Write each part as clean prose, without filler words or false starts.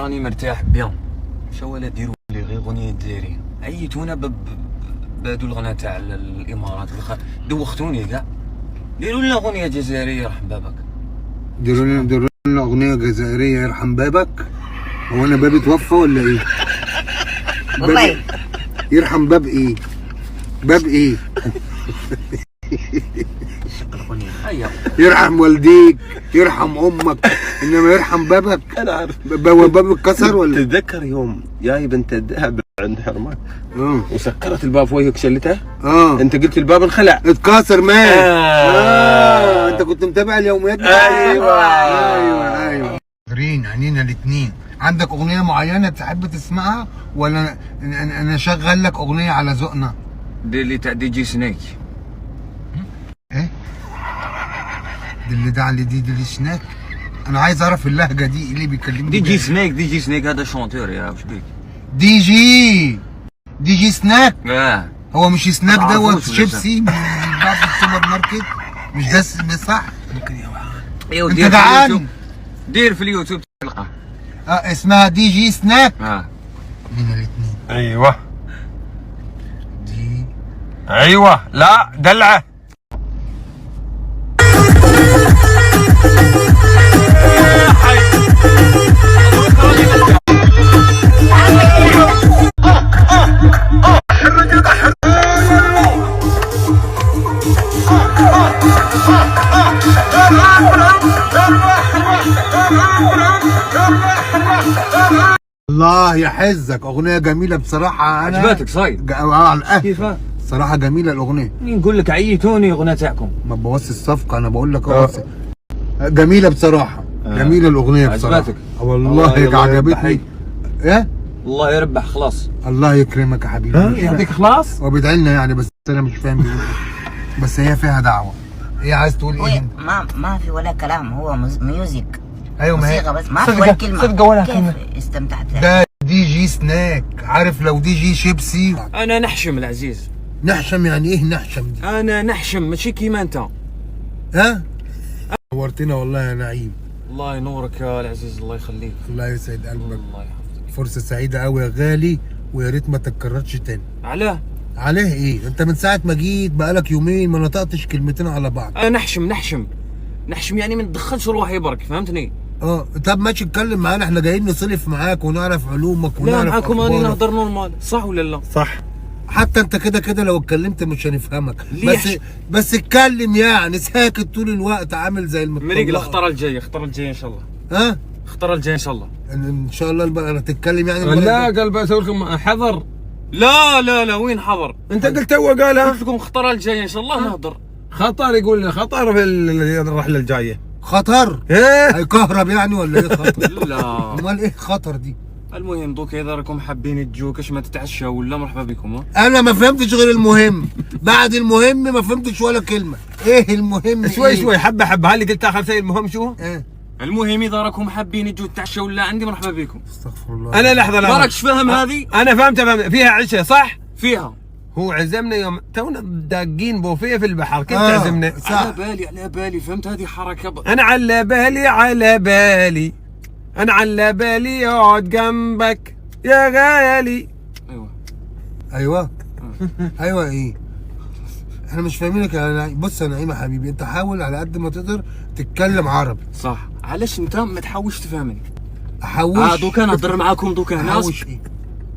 راني مرتاح bien. شو ولا ديروا لي غير اغنية جزائرية، عيتونا بهادو الغناء تاع الامارات، دوختوني كاع. ديروا لنا اغنية جزائرية يرحم بابك. ديروا لنا اغنية جزائرية يرحم بابك. هو انا بابي توفى ولا ايه؟ والله يرحم باب ايه؟ باب ايه؟ هيا يرحم والديك، يرحم امك، انما يرحم بابك. انا عارف. باب اتكسر ولا؟ تتذكر يوم جايب انت الذهب عند حرمك وسكرت الباب في وجهك شلته؟ انت قلت الباب انخلع، اتكسر مات. انت كنت متابع اليوميات؟ ايوه ايوه ايوه. رين عينينا الاثنين. عندك اغنية معينة تحب تسمعها ولا انا اشغل لك اغنية على ذوقنا؟ دير لي تاع دي جي سنيك. ايه اللي ده على دي دي سناك؟ انا عايز اعرف اللهجة دي ايه اللي بيكلمني. دي جي سنيك، دي جي سنيك هذا chanteur يا واش بيك؟ دي جي، دي جي سناك. هو مش سناك دوت شيبسي بتاع في السوبر ماركت؟ مش ده صح؟ ممكن يا وعان. ايوا انت جعان؟ دير في اليوتيوب تلقاه. اسمها دي جي سناك. من الاثنين. ايوه دي ايوه. لا دلعه. الله يحزك، اغنية جميلة بصراحة. انا عجبتك صايد؟ على الاهل كيف؟ صراحة جميلة الاغنية. نقول لك عيتوني اغنية تاعكم. ما تبوظش الصفقة، انا بقول لك جميلة بصراحة. جميلة الاغنية بصراحة. عجبتك؟ والله عجبتني. ايه؟ الله يربح خلاص. الله يكرمك يا حبيبي. يعطيك خلاص. هو بيدعي لنا يعني، بس انا مش فاهم بيقول ايه. بس هي فيها دعوه. ايه عايز تقول ايه؟ ما في ولا كلام، هو music. ايوه ما هي موسيقى بس، ما في ولا كلمة. صدق ولا كلمة. كيف استمتعت؟ ده دي جي سناك، عارف لو دي جي شيبسي. انا نحشم العزيز. نحشم يعني ايه نحشم دي؟ انا نحشم ماشي كيما انت. ها؟ نورتنا والله يا نعيم. الله ينورك يا العزيز، الله يخليك. الله يسعد قلبك. الله يحفظك. فرصة سعيدة قوي يا غالي، ويا ريت ما تتكررش تاني. علاه؟ عليه ايه؟ انت من ساعة ما جيت بقالك يومين ما نطقتش كلمتين على بعض. انا نحشم نحشم نحشم يعني ما ندخلش روحي برك، فهمتني؟ طب ماشي اتكلم معانا، احنا جايين نصلف معاك ونعرف علومك ونعرف لا معاكم راني أخبارك. نهضر normal، صح ولا لا؟ صح. حتى انت كده كده لو اتكلمت مش هنفهمك. ليه؟ بس اتكلم يعني، ساكت طول الوقت عامل زي المطلقة. مريق الخطرة الجاية، الخطرة الجاية ان شاء الله. ها؟ الخطرة الجاية ان شاء الله. ان شاء الله بقى تتكلم يعني. لا قال بسوي لكم حظر. لا لا لا وين حظر؟ انت قلت تو قالها. قلت لكم الخطرة الجاية ان شاء الله نهضر. خطر، يقول خطر في الرحلة الجاية. خطر؟ ايه هيكهرب يعني ولا ايه خطر؟ لا امال ايه خطر دي؟ المهم دوك اذا راكم حابين تجوا كاش ما تتعشى ولا مرحبا بكم. انا ما فهمتش غير المهم، بعد المهم ما فهمتش ولا كلمة. ايه المهم؟ شوي إيه؟ شوي حبه حبه. هاللي قلت اخر شيء المهم شو؟ ايه المهم اذا راكم حابين تجوا تتعشوا ولا عندي مرحبا بكم. استغفر الله. انا لحظة ما لحظة، راكش فاهم هذه؟ انا فهمت فيها عشاء صح؟ فيها. هو عزمنا يوم تونا داقين بوفيه في البحر، كيف تعزمنا؟ صح. على بالي على بالي، فهمت هذه حركة انا على بالي على بالي، انا على بالي اقعد جنبك يا غالي. ايوه ايوه ايوه. ايه احنا مش فاهمينك يا نعيم. بص يا نعيم يا حبيبي، انت حاول على قد ما تقدر تتكلم عربي. صح. علاش انت ما تحاولش تفهمني؟ احوش دوكا نهضر معاكم دوكا هنا. احوش ايه؟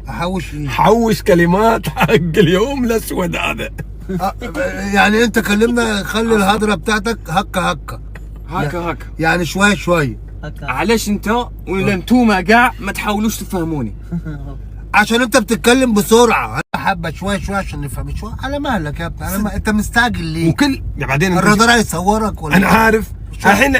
احوش ايه؟ حوش كلمات حق اليوم الاسود هذا. يعني انت كلمنا، خلي الهضرة بتاعتك هكا هكا هكا هكا يعني شوية شوية. علاش انت ولا انتوما كاع ما تحاولوش تفهموني؟ عشان انت بتتكلم بسرعة. حبه شوية شوية عشان نفهم شوية. على مهلك يا ابني، على انت مستعجل ليه؟ وكل بعدين الرادار هيصورك ولا؟ انا عارف الحين.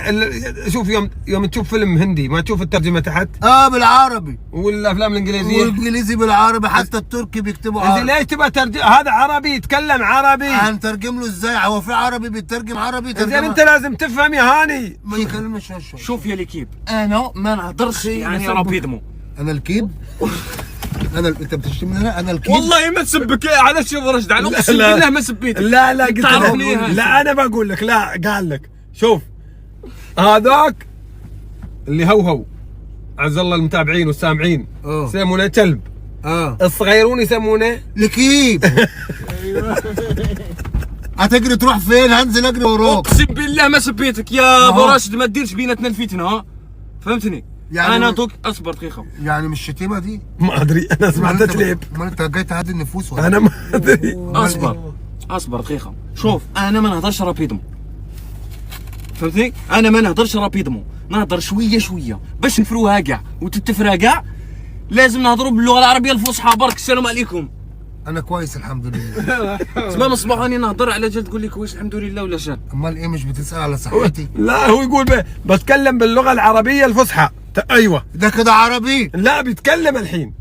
شوف يوم تشوف فيلم هندي ما تشوف الترجمة تحت؟ بالعربي. والافلام الانجليزية والانجليزي بالعربي، حتى التركي بيكتبوا عربي. ليش تبغى ترجمه؟ هذا عربي يتكلم عربي. هنترجم له ازاي؟ هو في عربي بيترجم عربي؟ زين انت لازم تفهم يا هاني. ما يكلمش شوي شوي. شوف يا l'équipe، انا ما نهضرش يعني rapidement. انا الكيب؟ انا انت بتشتمني انا؟ انا الكيب؟ والله ما تسبك. علاش يا رشد؟ على اقسم بالله ما سبيتك. لا لا قلت لا انا بقول لك. لا قال لك شوف هذاك اللي هو عز الله المتابعين والسامعين يسمونه كلب. الصغيرون يسمونه لكيب. هتجري تروح فين؟ هنزل اجري وراك. اقسم بالله ما سبيتك يا ابو راشد، ما تديرش بيناتنا الفتنة. ها فهمتني؟ يعني انا دوك اصبر دقيقة. يعني مش شتيمه دي؟ ما ادري، انا سمعت تليب. امال انت جاي تعدي النفوس ولا؟ انا ما ادري. اصبر دقيقة. شوف انا ما نهضرش rapidement، فهمتني؟ انا ما نهضرش rapidement، نهضر شوية شوية باش نفروها كاع وتتفرا كاع. لازم نهضروا باللغة العربية الفصحى برك. السلام عليكم. انا كويس الحمد لله. تسمى من الصباح راني نهضر على جال تقول لي كويس الحمد لله ولا شان. امال ايه، مش بتسال على صحتي؟ لا هو يقول بتكلم باللغة العربية الفصحى. ايوه ده كده عربي؟ لا بيتكلم الحين.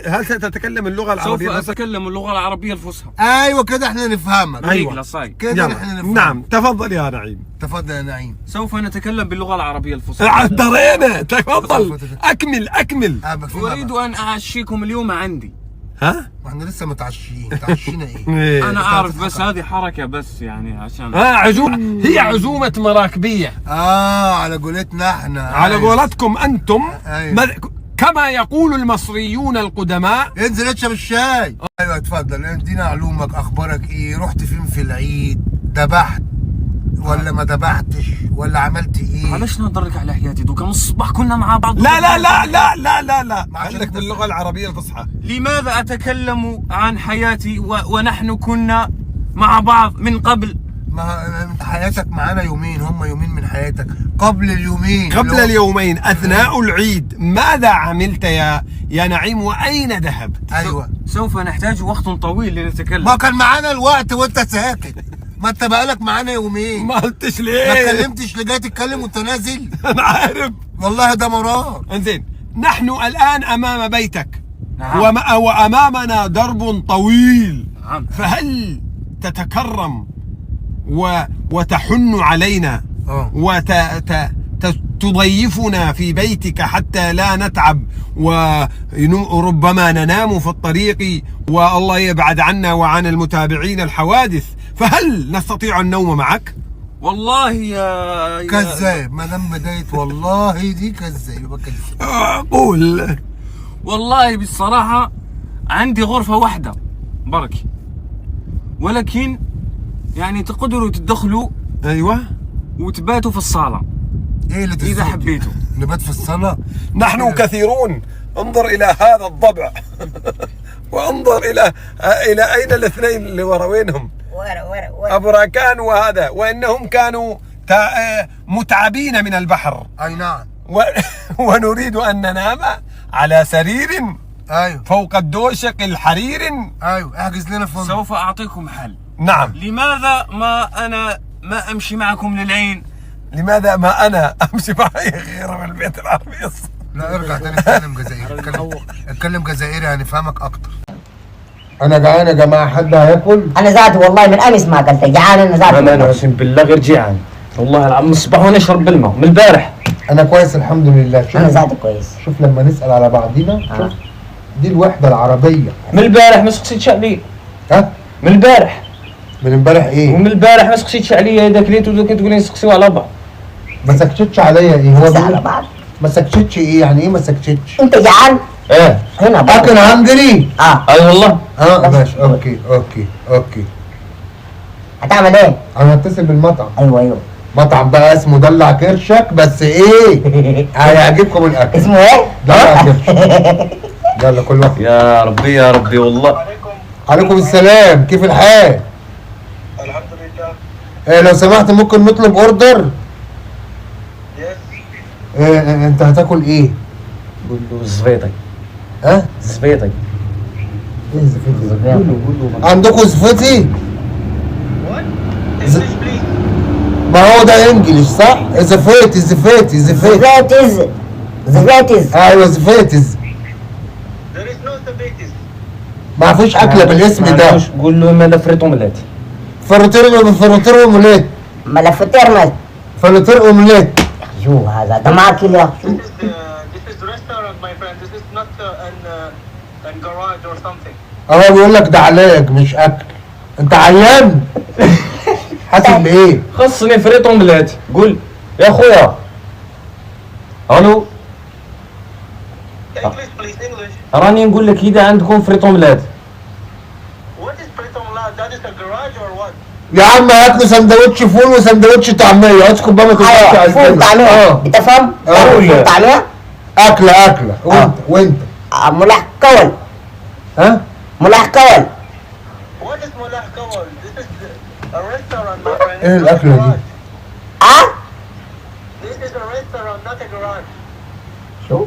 هل ستتكلم اللغة العربية؟ سوف اتكلم اللغة العربية الفصحى. ايوه كده احنا نفهمك. ايوه كده احنا نفهمك. نعم تفضل يا نعيم. تفضل يا نعيم. سوف نتكلم باللغة العربية الفصحى. درينا. تفضل اكمل اكمل. اريد ان اعشيكم اليوم عندي. ها؟ ما احنا لسه متعشيين. تعشينا ايه؟ انا اعرف بس هذه حركة بس يعني عشان عزومة. هي عزومة مراكبيه. على قولتنا احنا. على قولتكم انتم. أيوة. كما يقول المصريون القدماء. انزل اشرب الشاي. ايوه اتفضل ادينا علومك، اخبارك ايه؟ رحت فين في العيد؟ ذبحت ولا ما ذبحتش ولا عملت ايه؟ علاش نهضر لك على حياتي دوكا من الصباح كنا مع بعض. لا لا لا لا لا لا لا، عندك باللغة العربية الفصحى. لماذا اتكلم عن حياتي ونحن كنا مع بعض من قبل؟ ما انت حياتك معانا يومين، هم يومين من حياتك. قبل اليومين، قبل اليومين اثناء العيد ماذا عملت يا نعيم واين ذهبت؟ ايوه سوف نحتاج وقت طويل لنتكلم. ما كان معانا الوقت وانت ساكت. ما انت بقالك معانا يومين ما قلتش ليه؟ ما اتكلمتش ليه؟ جاي تتكلم وانت نازل؟ انا عارف والله ده مرار. انزين نحن الان امام بيتك. نعم. وامامنا درب طويل. نعم. فهل تتكرم وتحن علينا وتضيفنا في بيتك حتى لا نتعب وربما ننام في الطريق، والله يبعد عنا وعن المتابعين الحوادث، فهل نستطيع النوم معك؟ والله يا كذاب. ما دام بداية والله دي كذاب. قول. والله بالصراحة عندي غرفة واحدة برك، ولكن يعني تقدروا تدخلوا. ايوه وتباتوا في الصالة. ايه اللي اذا حبيتوا نبات في الصالة. نحن كثيرون. انظر الى هذا الضبع وانظر الى اين الاثنين اللي ورا، وينهم؟ ورا ابو راكان وهذا، وانهم كانوا متعبين من البحر. اي نعم. ونريد ان ننام على سرير. ايوه فوق الدوشق الحرير. ايوه احجز لنا فندق. سوف اعطيكم حل. نعم. لماذا ما انا ما امشي معكم للعين؟ لماذا ما انا امشي معي غير من البيت العربي؟ لا ارجع تاني اتكلم جزائري. اتكلم جزائري هنفهمك اكتر. انا جعان يا جماعة، حد هياكل؟ انا زاد والله من امس ما اكلت، جعان انا زاد. انا اقسم بالله غير جيعان والله العظيم، من الصباح وانا اشرب بالماء من البارح. انا كويس الحمد لله. شوف انا زاد كويس. شوف لما نسال على بعضينا. شوف دي الوحدة العربية. من البارح ما سقسيتش علي. ها؟ من البارح. من امبارح ايه؟ ومن البارح ما سقسيتش عليا، اذا كليت ودوك تقول لي نسقسيو على بعض. ما سكتتش عليا ايه؟ هو على بعض ما سكتتش ايه؟ يعني ايه ما سكتتش؟ انت جعان؟ ايه هنا برضه. اكل hungry؟ اي والله. ماشي okay okay okay. هتعمل ايه؟ انا هتصل بالمطعم. ايوه ايوه. مطعم بقى اسمه دلع كرشك، بس ايه هيعجبكم الاكل. اسمه ايه؟ دلع كرشك. يلا كل واحد. يا ربي يا ربي والله. عليكم السلام، كيف الحال؟ الحمد لله. إيه لو سمحت ممكن نطلب order؟ yes. إيه انت هتاكل ايه؟ قول له الزفيطي. ها؟ الزفيطي. ايه الزفيطي؟ قول له قول له عندكم زفيطي؟ what؟ English please. ما هو ده English صح؟ زفيطي زفيطي زفيطي. زفيتز زفيتز. ايوه زفيتز. There is no زفيتز. ما فيش اكله بالاسم ده. قول له مالا frites omelette. فروتير فروتير اومليت. مالا فطير فروتير اومليت. شو هذا دمار كله. This is restaurant my friend. This is not an garage or something. هو بيقول لك ده علاج مش اكل. انت عيان؟ حاسس بايه؟ خصني frites omelette. قول يا خويا. الو. English, please, English. راني نقول لك اذا عندكم frites omelette. What is frites omelette? That is a garage or what? يا عم هات له سندوتش فول وسندوتش طعميه، اسكت بقى ما تضحكش ايوه على فول الدنيا. طعميه. بتفهم؟ فول طعميه. اكله اكله. وانت وانت ملاح كول. ها؟ ملاح كول. What is ملاح كول? This is a restaurant, my friend. ايه الاكلة دي؟ اه This is a restaurant, not a garage. شو؟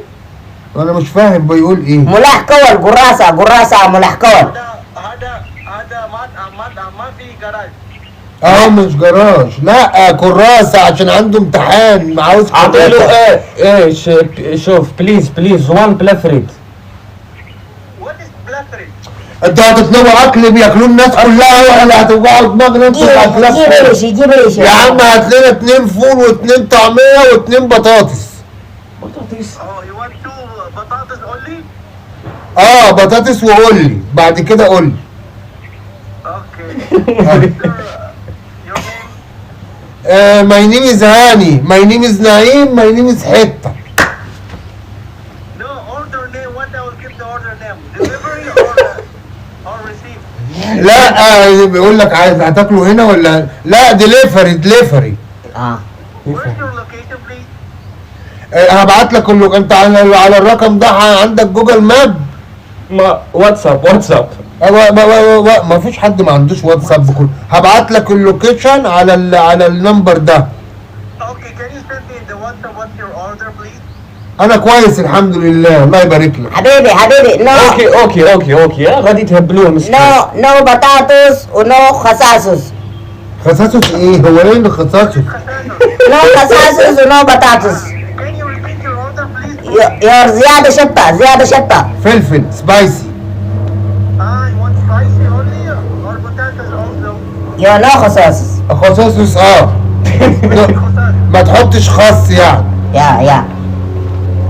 انا مش فاهم بيقول ايه. ملاح كول، قراصه قراصه ملاح كول. هذا هذا ما في جراج. مش جراج، لا كراسة عشان عنده امتحان عاوز اعطي له. ايه شوف please please one بلا frites. What is بلا فريت؟ انتوا هتطلبوا اكل بياكلوه الناس كلها ولا هتوجعوا دماغنا انتوا؟ جيب ايش جيب ايش يا عم هات لنا 2 فول و2 طعميه و2 بطاطس. بطاطس؟ you want 2 بطاطس only؟ بطاطس وقول لي بعد كده، قول لي. okay. Your name? my name is هاني، my name is نعيم، my name is حتة. No, order name. What I will give the order name? Delivery or receive? لا بيقول لك عايز هتاكله هنا ولا لا؟ delivery delivery. Where's your location please? هبعت لك انت على الرقم ده، عندك Google Map؟ ما واتساب واتساب. ما فيش حد ما عندوش واتساب كله. هبعت لك ال location على ال number ده. okay, can you send me the WhatsApp what's your order please? انا كويس الحمد لله، الله يبارك لك. حبيبي حبيبي no. okay okay okay okay. غادي تهبلوه مسكين. no no بطاطس و no خساسس. خساسس ايه؟ هو ايه اللي خساسس؟ no خساسس و no بطاطس. Can you repeat your order please? your زيادة شطة، زيادة شطة. فلفل spicy. You want spicy only or potatoes also? your no خساسس. خساسس. ما تحطش خس يعني. yeah yeah.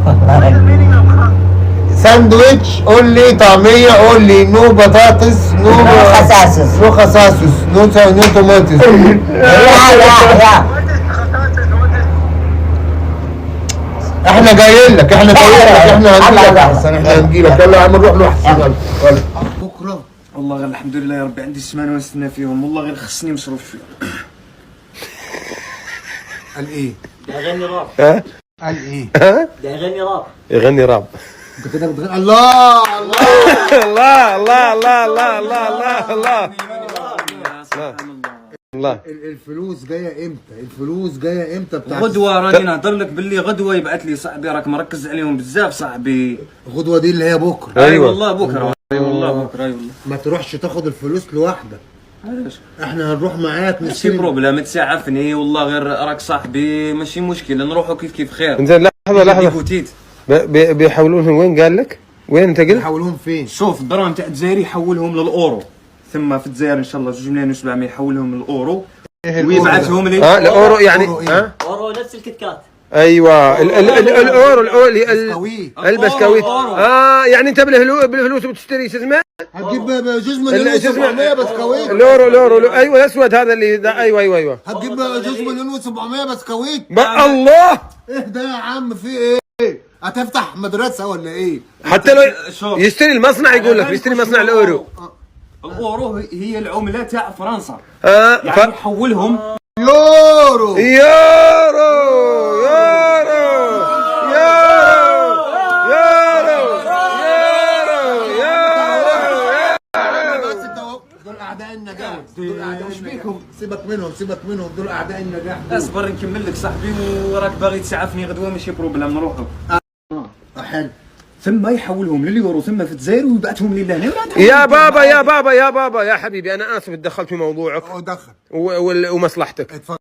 What is the meaning of خس؟ ساندويتش قول لي طعميه، قول لي no بطاطس، no no خساسس. no خساسس، no no tomatoes. yeah yeah yeah. What is خساسس? What is احنا جايين لك، احنا جايين لك، احنا هنجيلك احسن، احنا هنجيلك. يلا يا عم نروح له احسن. يلا يلا بكره والله غير الحمد لله يا ربي عندي سمانه ونستنى فيهم، والله غير خصني مصروف شوية. قال ايه؟ ده يغني راب. ها؟ قال ايه؟ ده يغني راب. يغني راب. انت كده بتغني. الله الله الله الله الله الله الله الله الله. الفلوس جاية امتى؟ الفلوس جاية امتى بتاعت غدوه؟ راني نهضر لك باللي غدوه يبعث لي صاحبي، راك مركز عليهم بزاف صاحبي. غدوه دي اللي هي بكره. اي والله بكره، اي والله بكره، اي والله. ما تروحش تاخد الفلوس لوحدك. علاش؟ احنا هنروح معاك. ماشي problème، تسعفني والله غير راك صاحبي، ماشي مشكل، نروحوا كيف كيف خير. انزين لحظة لحظة. dégoûté. بيحولونهم وين قال لك؟ وين انت قلت؟ يحولوهم فين؟ شوف الدراهم تاع الجزائر يحولهم للاورو، ثم في الجزائر ان شاء الله 2,7 مليون يحولهم للاورو ويبعثهم لي. الاورو يعني اورو نفس الكت كات. ايوه الاورو البسكويت. البسكويت. يعني انت بالفلوس بتشتري شو اسمه؟ هتجيب 2,700,000 بسكويت. الاورو الاورو ايوه الاسود هذا اللي ايوه ايوه ايوه. هتجيب 2,700,000 بسكويت. ما الله. ايه ده يا عم في ايه؟ هتفتح مدرسه ولا ايه؟ حتى لو يشتري المصنع، يقول لك يشتري مصنع الاورو. الاورو هي العملة تاع فرنسا. يعني يحولهم يورو يورو يورو يورو يورو يورو. بس انت دول اعداء النجاح، دول اعداء النجاح، سيبك منهم سيبك منهم، دول اعداء النجاح. اصبر نكمل لك صاحبي، وراك باغي تسعفني غدوه ماشي problème نروحوا. حلو. ثم يحولهم لليورو ثم في الجزائر ويبعثهم لي لهنا. يا بابا يا بابا يا بابا يا حبيبي، انا اسف تدخلت في موضوعك دخل ومصلحتك. اتفضل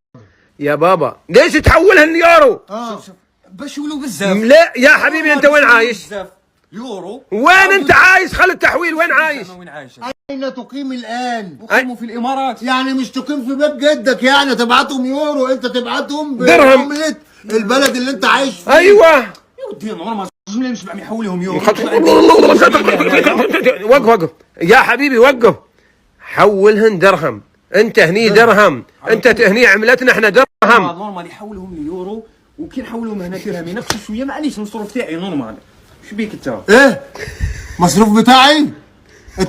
يا بابا. ليش تحولها اليورو؟ باش يولوا بزاف. لا يا حبيبي انت وين عايش؟ بزاف يورو. وين انت عايش؟ خل التحويل، وين عايش؟ وين عايش؟ اين تقيم الان؟ اقيم في الامارات. يعني مش تقيم في باب جدك، يعني تبعتهم يورو، انت تبعتهم درهم. بعملة البلد اللي انت عايش فيه. ايوه يا ودي normal 2,700,000 يحولهم يورو. وقف وقف يا حبيبي وقف. حولهن درهم، انت هني درهم، انت هني عملتنا احنا درهم. normal يحولهم ليورو، وكي نحولهم هنا درهم ينقصوا شوية، معليش المصروف تاعي normal. شبيك انت؟ ايه مصروف بتاعي 2,700,000،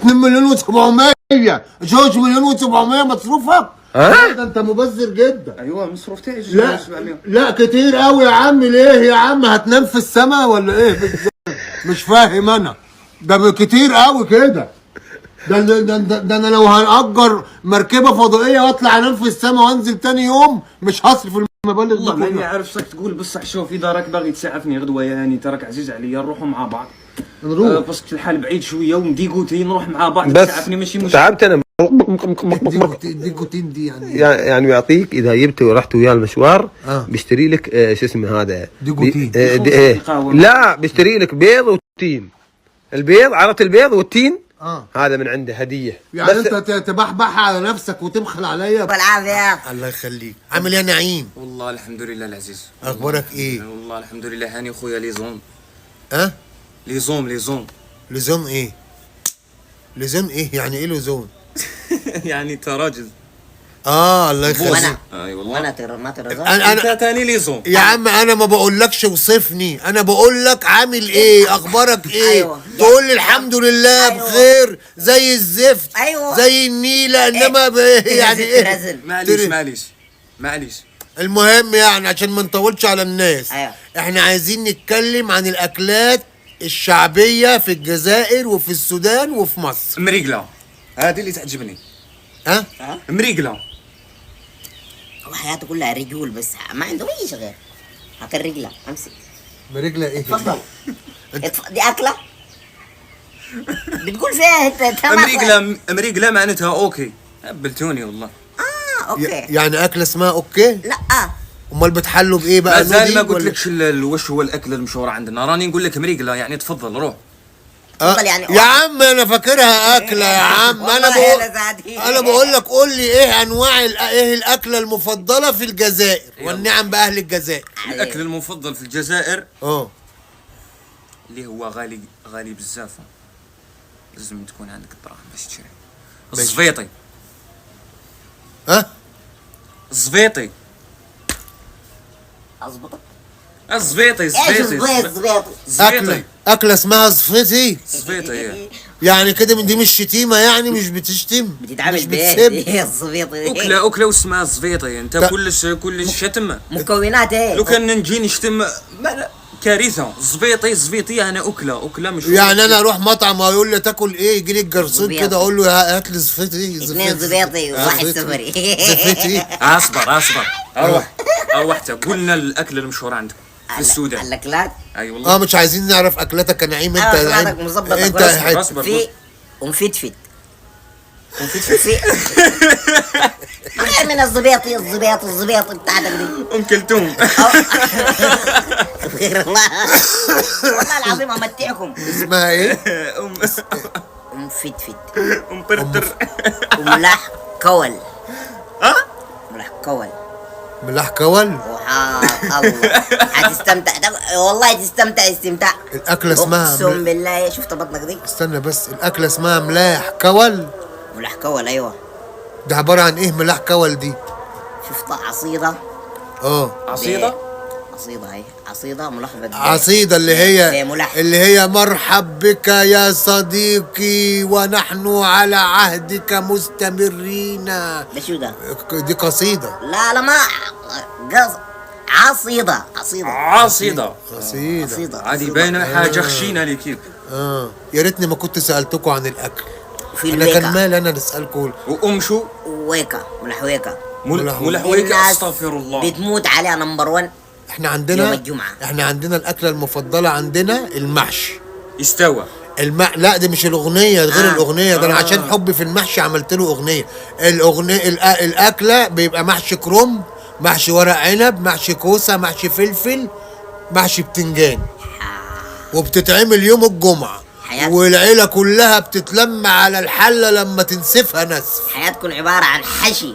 2,700,000 مصروفك؟ ها؟ ده انت مبذر جدا. ايوه مصروف تاعي لا 2,700,000. لا كتير قوي يا عم. ليه يا عم؟ هتنام في السما ولا ايه بالظبط؟ مش فاهم انا، ده كتير قوي كده. ده ده ده, ده, ده انا لو هنأجر مركبة فضائية واطلع انام في السما وانزل تاني يوم مش هصرف المبالغ والله دي ماني كلها. عارف شاك تقول، بصح شوف اذا راك باغي تساعفني غدوه يا هاني، تراك عزيز عليا، نروحوا مع بعض. نروح. parce que الحال بعيد شوية و م dégoûté، نروح مع بعض. بس تساعفني ماشي مشكل. تعبت انا. دي كوتين دي يعني يعني يعطيك اذا جبت ورحت وياه المشوار بيشتري لك شو اسمه هذا ديجوتين. إيه. لا بيشتري لك بيض وتين. البيض، عرفت البيض والتين؟ هذا من عنده هديه. يعني بس انت تبحبح على نفسك وتبخل عليا. بالعافية. الله يخليك. عامل ايه يا نعيم؟ والله الحمد لله العزيز. اخبارك ايه؟ والله الحمد لله هاني خويا. les hommes ها؟ les hommes les hommes. les hommes ايه؟ les hommes ايه؟ يعني ايه les hommes؟ يعني انت راجل. الله يخليك. وانا اي والله. وانا ما ترزق. انا انت ثاني les hommes. يا عم انا ما بقولكش وصفني، انا بقول لك عامل ايه، اخبارك ايه؟ أيوة. تقول لي الحمد لله. أيوة. بخير زي الزفت. أيوة. زي النيله، انما يعني ايه؟ معليش معليش معليش. المهم يعني عشان ما نطولش على الناس. أيوة. احنا عايزين نتكلم عن الاكلات الشعبية في الجزائر وفي السودان وفي مصر. مريقله هذه اللي تعجبني. ها؟ مريقله. هو حياته كلها رجول بس، ما عنده اي شيء غير هات الرجله. امسك. مريقله ايه؟ تفضل. دي اكله بتقول فيها انت. مريقله مريقله معناتها OK. هبلتوني والله. OK. يعني اكله اسمها OK؟ لا. امال بتحلوا بايه بقى؟ مازال ما قلت لكش واش هو الاكل المشهور عندنا، راني نقول لك مريقله يعني تفضل روح. تفضل يعني. يا عم انا فاكرها اكله يا عم. انا بقول انا بقول لك قول لي ايه انواع ايه الاكلة المفضلة في الجزائر؟ والنعم باهل الجزائر. الاكل المفضل في الجزائر اللي هو غالي غالي بزاف، لازم تكون عندك الدراهم باش تشري. الزفيطي. ها؟ الزفيطي. اظبطك. الزفيطي. الزفيطي. اكله اكله اسمها زفيطي. زفيطي يعني كده من دي مش شتيمه، يعني مش بتشتم، بتتعامل بايه الزفيطي؟ اكله اكله واسمها الزفيطي. انت كلش كلش شتم مكونات ايه؟ لو كان نجي نشتم كارثة. زفيطي زفيطي انا اكله اكله مش يعني انا اروح مطعم ويقول لي تاكل ايه، يجي لي الجرسون كده اقول له هات لي زفيطي. اثنين زفيطي وواحد سفري. زفيطي. اصبر اصبر اروح اروح. قلنا الاكل المشهور عندكم في السودان. الاكلات؟ اي والله. مش عايزين نعرف اكلتك يا نعيم. انت انت انت في ام فتفت. ام فتفت غير من الزبيطي الزبيط الزبيط بتاعتك دي. ام كلثوم. غير الله والله العظيم امتعكم. اسمها ايه؟ ام فتفت. ام برتر. وملاح كول. ها؟ ملاح كول. ملاح كول؟ وحاط الله هتستمتع والله، تستمتع استمتاع. الاكلة اسمها اقسم بالله. شفت بطنك دي؟ استنى بس، الاكلة اسمها ملاح كول. ملاح كول ايوه. ده عبارة عن ايه ملاح كول دي؟ شفت عصيده؟ عصيده؟ عصيده هي عصيده ملخبطة. عصيده اللي هي اللي هي مرحب بك يا صديقي ونحن على عهدك مستمرين. ده شو ده؟ دي قصيدة. لا لا ما عصيده عصيده عصيده عصيده عادي باينة حاجة خشينه ليكيب. يا ريتني ما كنت سالتكم عن الاكل. في انا كان مال انا نسالكم. وام شو؟ ويكا ملح ويكا. ملح ويكا استغفر الله بتموت عليها number 1. احنا عندنا يوم الجمعة. احنا عندنا الاكلة المفضلة عندنا المحشي. استوى لا دي مش الاغنية غير الاغنية ده. انا عشان حبي في المحشي عملت له اغنية. الاغنية الاكلة بيبقى محشي كرنب، محشي ورق عنب، محشي كوسة، محشي فلفل، محشي بتنجان. وبتتعمل يوم الجمعة والعيلة كلها بتتلم على الحلة لما تنسفها نسف. حياتكم عبارة عن حشي،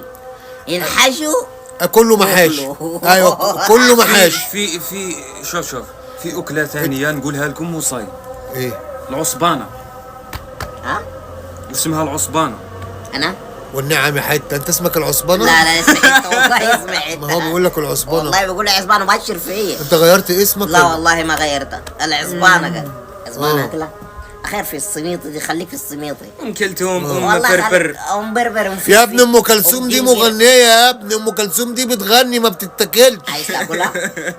ينحشوا كله محاشي. ايوه كله محاشي. في شوف شوف في اكله ثانية نقولها لكم وصاي. ايه؟ العصبانه. ها؟ اسمها العصبانه. انا؟ والنعم يا حتة، انت اسمك العصبانه؟ لا لا اسمي حتة والله اسمي حتة. ما هو بيقول لك العصبانه. والله بيقول لي عصبانه مبشر فيا. انت غيرت اسمك؟ لا والله ما غيرته، العصبانه قال. كزبان اكله اخير في السميطي دي، خليك في السميطي. ام كلثوم، ام والله بربر. ام بربر، ام يا ابن ام كلثوم دي أم جنجر. مغنيه، يا ابن ام كلثوم دي بتغني ما بتتاكلش. عايز تاكلها؟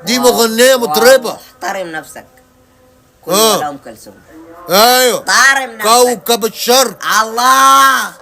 دي مغنيه مطربه. احترم نفسك. كل ولا ام كلثوم. ايوه. احترم نفسك. كوكب الشرق. الله.